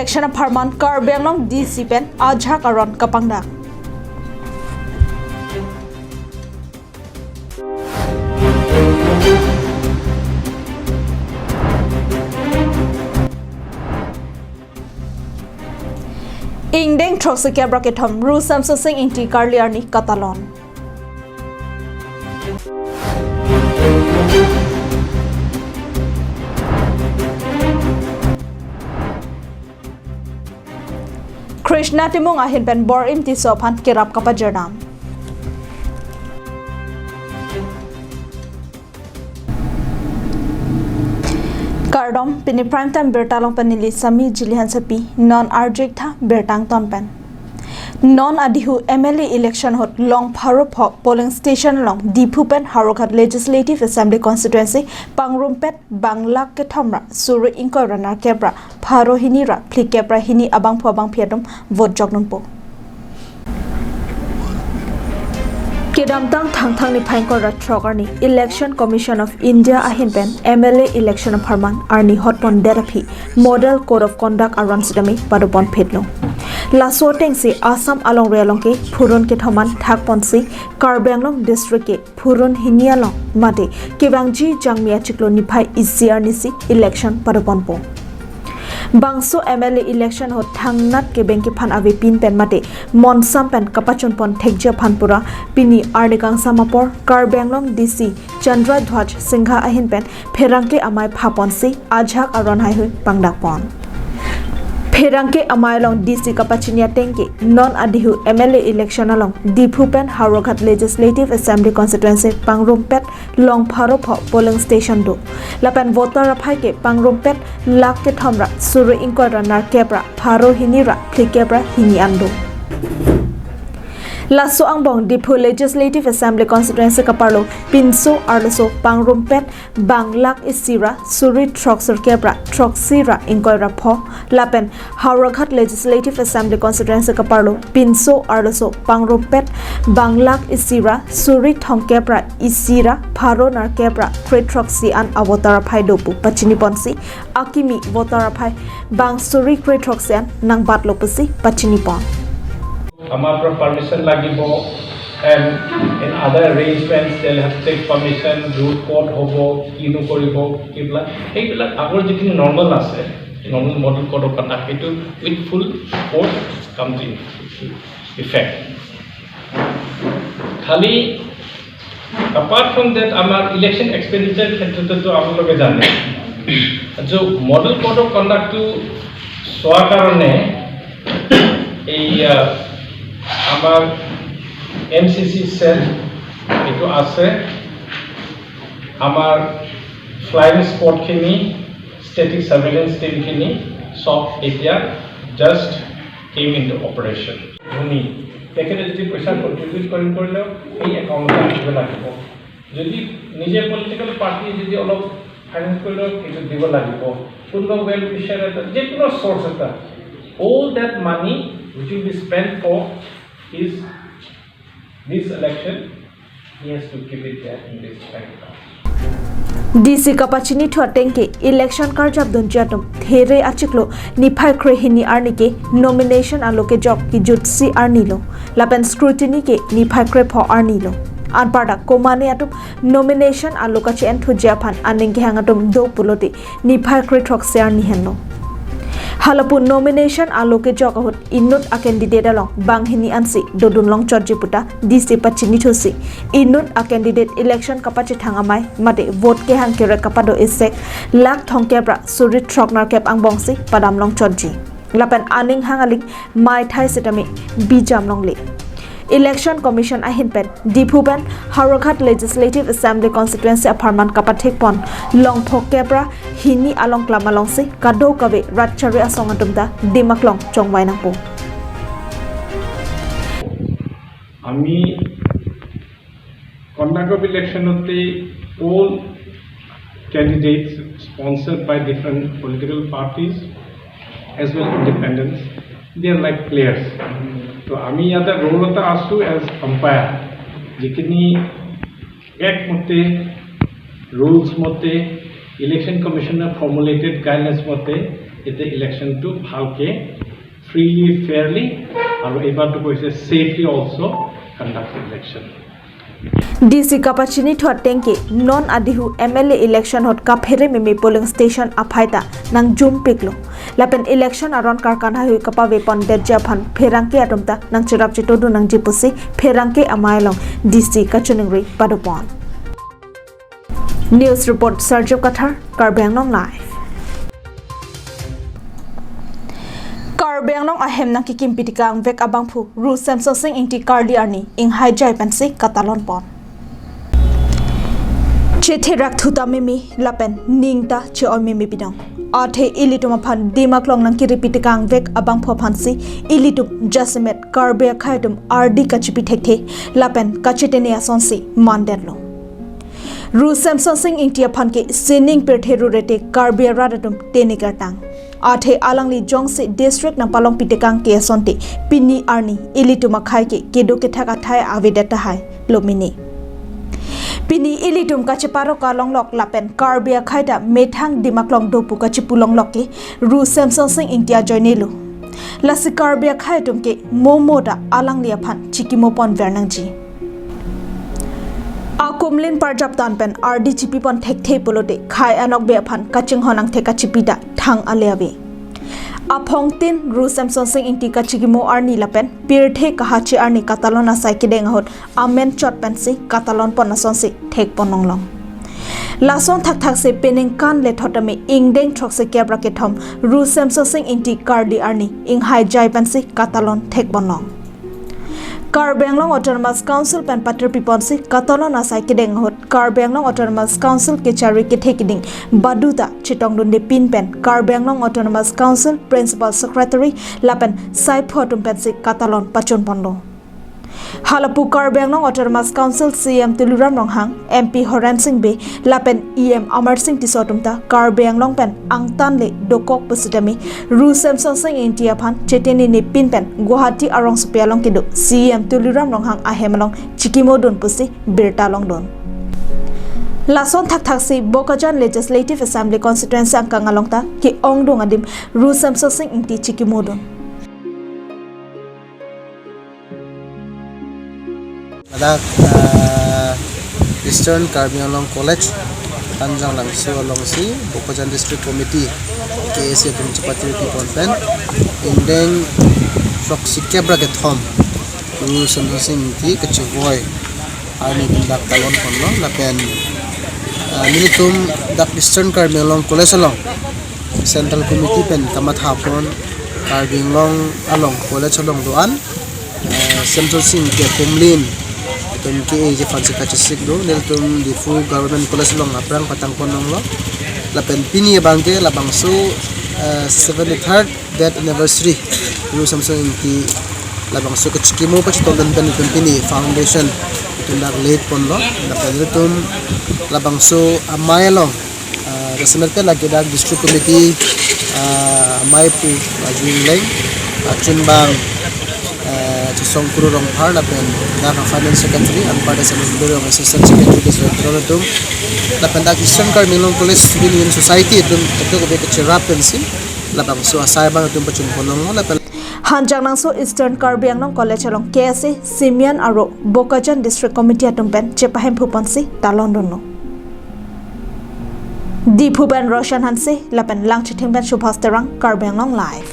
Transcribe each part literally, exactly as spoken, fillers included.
Election apharman Karbi Anglong D C pen ajahak aron kapangdak. Ingdeng throksi kep ra kethom Ru Semsonsing Ingti Karli arni katalon. Krishna Timung ahin pen Bor-im Tisso aphan kerap kapajir dam. Kardom, pini Prime Time birta along pen neli Sami Jili Hansepi, non arju-ik tha birta angton pen. Non adihu M L A election ahut Longpharo pho polling station along Diphu pen Howraghat Legislative Assembly Constituency pangrumpet bang lakh kethom ra suri ingkoi ra nerkep ra pharo hini ra phlikep ra hini abangphu abangphi atum vote jokdunpo. Kedamtang Thangthang niphai ingkoi ra throk arni Election Commission of India ahin pen M L A election apharman arni hotpondet aphi Model Code of Conduct aron sitame padoponphitlo. Laso atengsi Assam alongri along ke phurun kethom an thakponsi Karbi Anglong district ke phurun hini along mate kevangji Jangmi achiklo niphai isi arnisi election padoponpo. Bangso M L A election ahut thangnat kebeng kephan avepin pen mate monsam pen kapachunpon thekji aphan pura pini arni kangsam apor Karbi Anglong D C Chandra Dhwaj Singha ahin pen pherangke amei phaponsi ajahak aron haihui pangdakpon. Pherangke amei along D C kapachini ateng ke non adihu M L A election along Diphu pen Howraghat Legislative Assembly Constituency pangrumpet Longpharo pho polling station do. Lapen voter aphai ke pangrumpet lakh kethom ra suri ingkoi ra nerkep ra pharo hini ra phlikep ra hini an do. Laso angbong Diphu Legislative Assembly Constituency kaparlo pinso arloso pangrumpet bang lakh isi ra suri throksirkep ra throksi ra ingkoi ra pho, lapen Howraghat Legislative Assembly Constituency kaparlo pinso arloso pangrumpet bang lakh isi ra suri thomkep ra isi ra pharo nerkep ra kre throksi an avoter aphai do pu pachiniponsi akimi voter aphai bang suri kre throksi an nangbatlo pusi pachinipon. আমাৰ পৰা পাৰ্মিশ্যন লাগিব, and in other arrangements they'll have to take permission, root ক'ত হ'ব, কিনো কৰিব, কিবিলাক, সেইবিলাক আগৰ যিখিনি নৰ্মেল আছে, normal model code of conduct, সেইটো with full force comes in effect. খালি এপাৰ্ট ফ্ৰম ডেট, আমাৰ ইলেকশ্যন এক্সপেণ্ডিচাৰ ক্ষেত্ৰতো আপোনালোকে জানে যে মডেল ক'ড অফ কণ্ডাক্টটো চোৱাৰ কাৰণে এই, আহ, আমাৰ এম চি চি চেল এইটো আছে, আমাৰ ফ্লাইং স্কোৱাডখিনি, ষ্টেটিক ছাৰ্ভেইলেন্স টিমখিনি চব এতিয়া just came into operation. ধনী তেখেতে যদি পইচা কণ্ট্ৰিবিউট কৰিম কৰিলেও সেই একাউণ্টত ৰাখিব লাগিব। যদি নিজে পলিটিকেল পাৰ্টি যদি অলপ ফাইনেন্স কৰিলেও সেইটো দিব লাগিব। কোনোবা ৱেল উইচাৰ এটা, যিকোনো চ'ৰ্চ এটা, all that money which will be spent for his, this election, he has to keep it there in this bank account. D C kapachinithu ateng ke election karjapdunji atum there achiklo niphai kre hini arni ke nomination alo kejok kejutsi arni lo, lapen scrutiny ke niphai kre pho arni lo. Anparta komane atum nomination alo kache-enthuji aphan aning kehang atum do pulote niphai kre throksi arni henlo. Halapu nomination alo kejok ahut inut a candidate along banghini ansi dodun longchotji puta D C pachinithusi, inut a candidate election kapachethang amei mate vote kehang kerek kapado isek lakh thomkep ra suri throk nerkep angbongsi padam longchotji. Lapen aning hang aling meithai sitame bijam longle. Election Commission ahin pen Diphu pen Howraghat Legislative Assembly Constituency apharman kapathekpon longphokep ra hini along klam alongsi kadokave rat chari asong atum ta dimaklong chongvai nangpo. আমি conduct of ইলেকশ্যনতে all candidates sponsored by different political parties as well independents, they are like players. তো আমি ইয়াতে ৰোল এটা আছোঁ age umpire, যিখিনি এক মতে, ৰুলছ মতে, ইলেকশ্যন কমিশ্যনে ফৰ্মুলেটেড গাইডলাইন্স মতে Ete election to bhalke, freely, fairly, aru ebar to koise safely also conduct election. D C kapachini thu ateng ke non adihu M L A election ahut kaphere meme polling station aphai ta nangjumpiklo. Lapen election aron karkan haihui kapavepon detji aphan pherangke atum ta nangcherap chetongdun nangji pusi pherangke amei along D C kachiningri padopon. News report Sarjab Kathar, Karbi Anglong Live. Karbi Anglong ahem nangkikimpi tekang vek abangphu Ru Semsonsing Ingti kardi arni inghaijai pensi katalonpon. Chetherak thu ta meme lapen ning ta che-oi meme pidong. Athe ilitum aphan Dimaklong nangkiripi tekang vek abangphu aphansi ilitum jasemet Karbi akhei atum ardi kachipi thekthe lapen kachetene asonsi mandetlo. Ru Semsonsing Ingti aphan ke sining pirthe rurete Karbi arat atum tene kertang. Athe alangli jongsi district nangpalongpi tekang ke asonte pini arni ilitum akhei ke kedo kethak athai avedet tahai lo mene. Pini ilitum kacheparo kalonglok lapen Karbi akhei ta methang Dimaklong dopu kachipu longlok ke Ru Semsonsing Ingti ajoinelo. Lasi Karbi akhei atum ke momo ta alangli aphan chikimopon ver nangji. Akumlin parjap tan pen ardi chipipon thekthe pulote khei anokbe aphan kachinghon angthek kachipi ta thang ale ave. Aphongtin Ru Semsonsing Ingti kachikimo arni lapen pirthe kahachi arni katalon asai kedeng ahut amen chot pensi katalonpon asonsi thekpon longlong. Lason thakthaksi peningkan lethot tame ingdeng throksi kep ra kethom Ru Semsonsing Ingti kardi arni inghaijai pensi katalon thekpon long. Karbi Anglong Autonomous Council pen patir piponsi katalon asai kedeng ahut Karbi Anglong Autonomous Council kechari kethe keding baduta chetongdunde pin pen Karbi Anglong Autonomous Council Principal Secretary lapen saipho atum pensi katalon pachunponlo. Halapu Karbi Anglong Autonomous Council C E M Tuliram Ronghang, M P Horensing Bey lapen E M Amarsing Tisso atum ta Karbi Anglong pen angtan le dokok pusitame Ru Semsonsing Ingti aphan chetene ne pin pen Guwahati arongsopi along kedo C E M Tuliram Ronghang ahem along chikimodun pusi birta longdun. Lason thakthaksi Bokajan Legislative Assembly Constituency angkang along ta ke-ongdung adim Ru Semsonsing Ingti chikimodun. Ladak, ah, Eastern Karbi Anglong College, Panjang Langso alongsi, Bokajan District Committee, K A C atum chepatiri pipon pen, ingdeng throksi kep ra kethom, Ru Semsonsing Ingti kachevoi arni atum dak talonponlo, lapen, ah, nelitum dak Eastern Karbi Anglong College along, Central Committee pen kamathapon, Karbi Anglong along college along do-an, eh, Semsonsing Ingti akumlin atum ke-eji aphansi kachesik do, nelitum Diphu Government College along aphrang patangpon longlo. Lapen pini abangke labangso, eh, seventy-third death anniversary Ru Semsonsing Ingti labangso kachikimo pachitongdun pen nelitum pini foundation nelitum dak laid ponlo. Lapen nelitum labangso amei along, ah, jasemet pen lake dak District Committee, ah, amei pu, ah, Ju Ingleng, ah, chunbang, ah, Chesong Kuru Rongphar lapen dak Finance Secretary, anparta Samuel Bey along Assistant Secretary, Keso Tron atum, lapen dak Eastern Karbi Anglong College Student Union Society atum, atum kebe kacherap pensi labangso asai abang atum pachunpon longlo, lapen Hanjangnangso Eastern Karbi Anglong College along K S A, Simian aru Bokajan District Committee atum pen chepahemphuponsi talondunlo. Diphu pen Roshan Hanse, lapen Langchithing pen Subhas Terang, Karbi Anglong Live.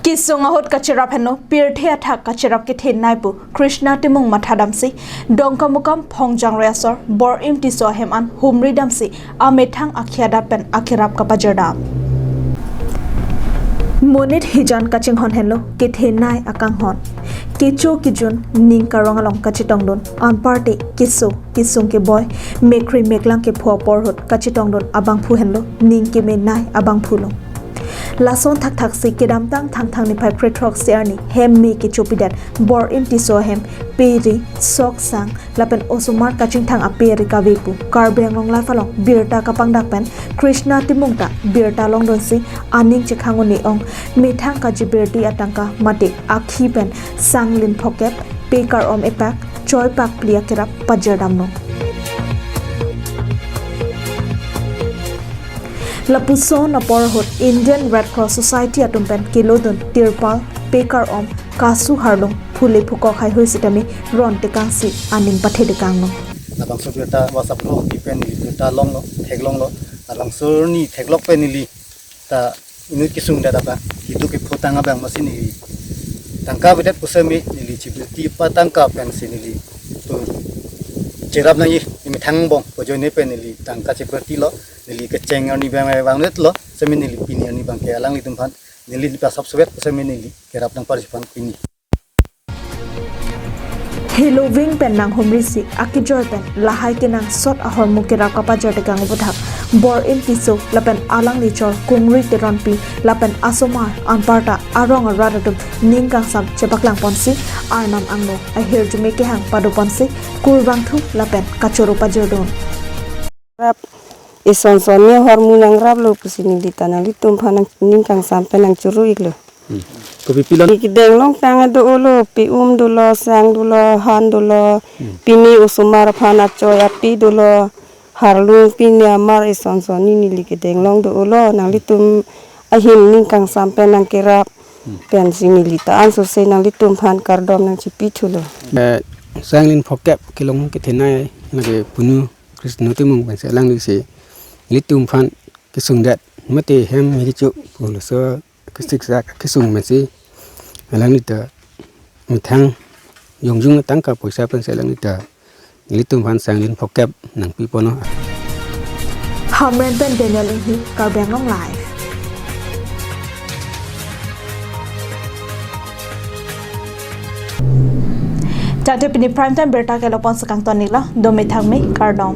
Kesung ahut kacherap henlo, pirthe athak kacherap kethenei pu Krishna Timung mathadamsi, Dongkamukam Phongjang Riasor, Bor-im Tisso ahem an humri damsi, amethang akhei adat pen akerap kapajirdam. Monit hijan kachinghon henlo, kethenei akanghon. Kecho kejun, ning karong along kachetongdun, anparta keso, kesung keboi, mekkri meklang kepho apor ahut kachetongdun abangphu henlo, ning kemenei abangphu lo. Lason thakthaksi kedamtang Thangthang niphai kre throksi arni hem me kechopidet Bor-im Tisso ahem pe ri, sok sang, lapen osomar kachingthang ape ri kave pu Karbi Anglong Live along birta kapangdak pen Krishna Timung ta birta longdunsi aning chekhang un-e ong methang kajibirdi atangka mate akhei pen sang lin phokep, pe kar-om epak, choi pak phli akerap pajirdamlo. Lapuson apor ahut Indian Red Cross Society atum pen kelodun tirpal, pekar om, kasu harlung, phule phukok haihui sitame ron tekangsi aning pathe tekanglo. Labangso birta WhatsApp group pen neli birta longlo, theklonglo. Labangso arni theklok pen neli ta inut kesung dada pa, hitu kepho tang abang masi neli tangka avedet pusitame neli chibirti pa tangka pensi neli tu cherap nangji, neli methang angbong ajoine pen neli tangka chibirtilo. Neli kecheng arni abang abang detlo, sitame neli pini arni abangke alanglitum aphan neli pasap suvet sitame neli kerap nangparji aphan pini. Heloving pen nanghumrisi akejoi pen lahai kenangsot ahormu kerap kapajor tekang aputhak Bor-in Tisso lapen alangli chor Kungri Teronpi lapen asomar anparta arong arat atum ning kangsam chepaklang ponsi Arnam angno ahirjume kehang pado ponsi kurvangthu lapen kachoro pajordun. Rap ison sonni ahormu nangraplo pusi neli ta nanglitum aphan nang ning kangsam pen nangchoro iklo. Hmm. Kopi pilon? Neli kedeng along tang do-olo, pi-um dolo, sang dolo, han dolo. Hmm. Pini osomar aphan achoi api dolo. Harlung pini amar ison sonni neli kedeng along do-olo. Nanglitum ahin ning kangsam pen nangkerap. Hmm. Pensi neli ta ansose nanglitum aphan kardom nangchipithulo. Eh, sang lin phokep kelong kethenei lake punu Krisno Timung pensi alanglisi nelitum aphan kesungdet mate hem mirichu pulo so kesik sak kesung masi alangli ta methang jongjung tangka poisa pensi alangli ta nelitum aphan sang lin phokep nangpi pono. Hamren pen Daniel Inghi, Karbi Anglong Live. Tangte pini prime time birta ke la-an pon si kangton iklo, do methang me, kardom.